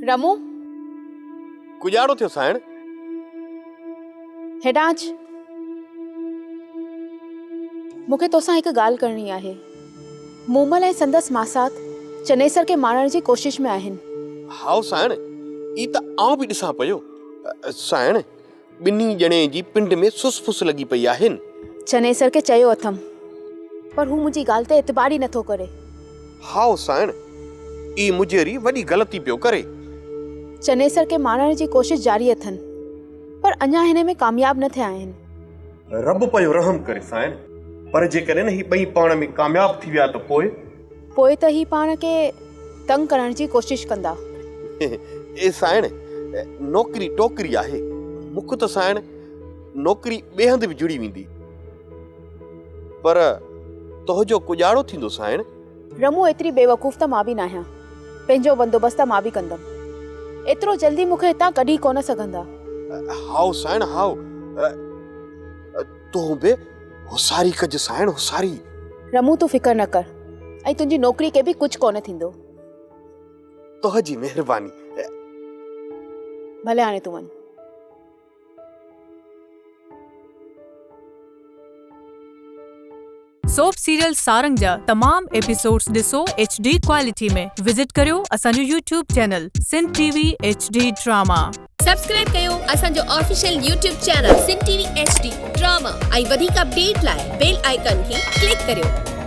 رمو! ڪڄاڙو ٿيو سائڻ. هيڏانهن اچ. مون کي توسان هڪ ڳالهه ڪرڻي آهي. مومل ۽ سندس ماسات چنيسر کي مارڻ جي ڪوشش ۾ آهن. هائو سائڻ، اي ته آئون به ڏسان پيو. سائڻ، ٻنهي ڄڻين جي پنڊ ۾ سس ڦس لڳي پئي آهن. چنيسر کي چيو اٿم، پر هو منهنجي ڳالهه تي اعتبار ئي نٿو ڪري. هائو سائڻ، اي مجيري وڏي غلطي پيو ڪري. چنيسر کي مارڻ جي ڪوشش جاري اٿن، پر اڃا هن ۾ ڪامياب نه ٿيا آهن. رب پيو رحم ڪري سائڻ، پر جيڪڏهن هي ٻئي پاڻ ۾ ڪامياب ٿي ويا ته پوء؟ پوء ته هي پاڻ کي تنگ ڪرڻ جي ڪوشش ڪندا. اي سائڻ، نوڪري ٽوڪري آهي. مک ته سائڻ نوڪري ٻئي هنڌ به جڙي ويندي. پر تنهنجو ڪڄاڙو ٿيندو سائڻ. رمو ايتري بيوقوف ته مان به ناهيان. پنهنجو بندوبست ته مان به ڪندم. ايترو جلدي مون کي هتان ڪڍي ڪونه سگهندا. هائو سائڻ هائو. تون به هوساري ڪج سائڻ هوساري. رمو تون فڪر نه ڪر ۽ تنهنجي نوڪري کي به ڪجهه ڪونه ٿيندو. تنهنجي مهرباني. ڀلي هاڻي تون وڃ. سوپ سيريل سارنگ جا تمام ايپيسوڊز ڏسو ايڇ ڊي ڪوالٽي ۾ وزٽ ڪريو اسان جو YouTube channel Sindh T V H D drama. Subscribe ڪيو اسان جو official YouTube channel Sindh T V H D drama ۽ وڌيڪ اپڊيٽ لاء بيل آئيڪان کي ڪلڪ ڪريو.